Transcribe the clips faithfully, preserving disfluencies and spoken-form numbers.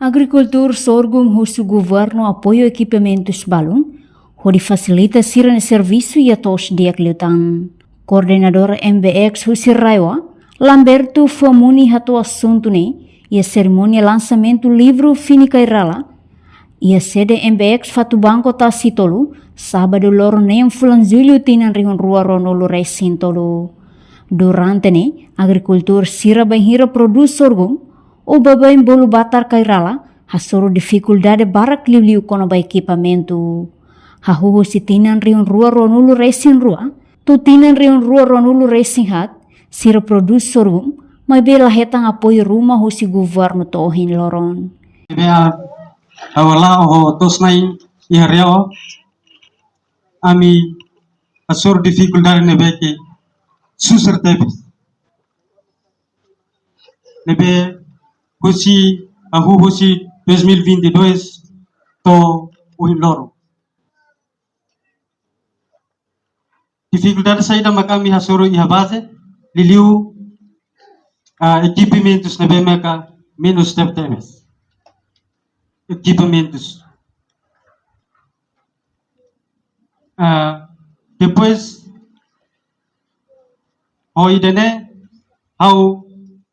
Agrikultór sorghum husu governu apoiu ekipamentus balun hodi fasilita sira-nia servisu iha to'os di'ak liután. Koordenadór M B X husi RAEOA, Lamberto Famuni, hato'o asuntu ne'e iha serimónia lansamentu livru Fini Kairala iha sede M B X Fatubanco Tasi Tolu, sábadu loron neen fulan jullu tinan rihun rua ruanulu resin tolu. Durante ne'e, agrikultór sira bainhira prodús sorghum ou baibain bolu batar kairala hasoru difikuldade barak liuliu kona-ba ekipamentu. Hahú husi tinan rihun rua ruanulu resin rua to'o tinan rihun rua ruanulu resin haat, sira prodús sorghum, maibé la hetan apoiu ruma husi governu to'o ohin loron. Ne'ebé ha'u hala'o ho to'os-na'in iha RAEOA, ami hasoru difikuldade ne'ebé ke susar tebes. Ne'ebé husi, hahú husi dois mil e vinte e dois to'o ohin loron. Difikuldade saida mak ami hasoru iha baze, liuliu, ah, ekipamentus ne'ebé maka menus tebetebes. Ekipamentus. Ah, depois, ho ida-ne'e, ha'u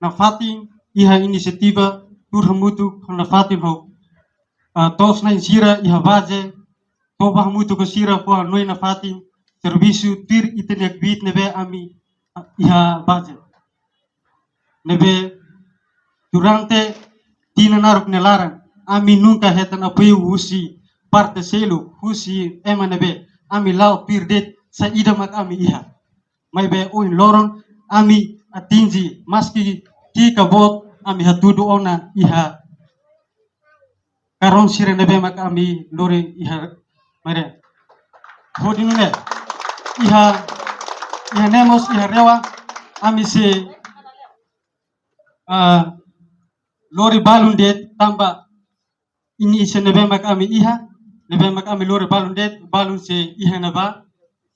nafatin iha inisiativa, tuur hamutuk nafatin ho, ah, to'os-na'in sira iha baze, toba hamutuk ho sira fó hanoin nafatin servisu tuir ita-nia kbiit ne'ebé ami, ah, iha baze. Ne'ebé durante tinan naruk nia laran, ami nunka hetan apoiu husi parte seluk, husi ema ne'ebé, ami la'o tuir de'it saida mak ami iha. Maibé ohin loron ami atinje, maski ki'ik ka boot, ami hatudu ona iha karón sira ne'ebé mak ami lori iha, maibé hodi nune'e, iha, iha ne'e mós iha RAEOA, ami sei, ah, lori balun de'it tanba inisiativa ne'ebé mak ami iha, ne'ebé mak ami lori balun de'it, balun sei iha ne'ebá,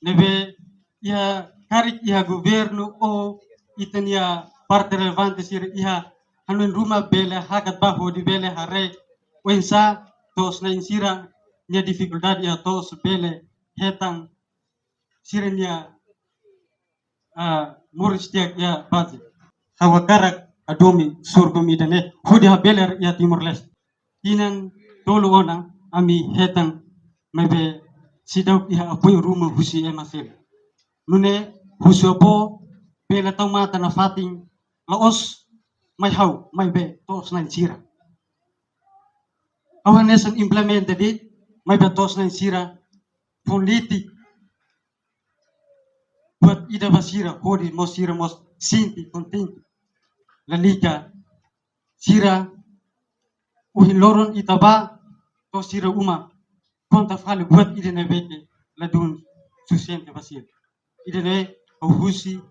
ne'ebé iha karik iha governu ou ita-nia parte relevante sira iha hanoin ruma bele hakat ba hodi bele haree oinsá to'os-na'in sira-nia difikuldade iha to'os bele hetan sira-nia, ah, moris di'ak iha baze. Ha'u hakarak hadomi sorghum ida-ne'e hodi habelar iha Timor-Leste. Tinan tolu ona ami hetan maibé seidauk iha apoiu ruma husi ema seluk. Nune'e husu avó bele tau matan nafatin, la'ós mai ha'u, maibé to'os-na'in sira. Ha'u hanesan implementa de'it, maibé to'os-na'in sira fó litik buat ida ba sira, hodi mós sira mós sente kontente. Lalika sira ohin loron ita bá to'o sira uma, konta fali buat ida ne'ebé ke ladún sufisiente ba sira. Ida-ne'e ha'u husi,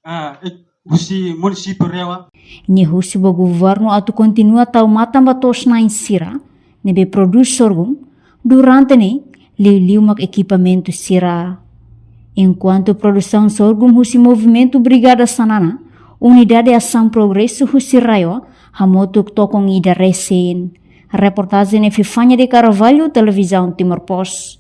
ah, eh, husi munisípiu RAEOA. Nia husu ba governu atu kontinua tau matan ba to'os-na'in sira ne'ebé prodús sorghum, durante ne'e liuliu mak ekipamentu sira. Enkuantu produsaun sorghum husi Movimentu Brigada Xanana, Unidade Asaun Progresu husi RAEOA hamutuk tokon ida resin. Reportajen Epifania de Carvalho, Televizaun Timor Post.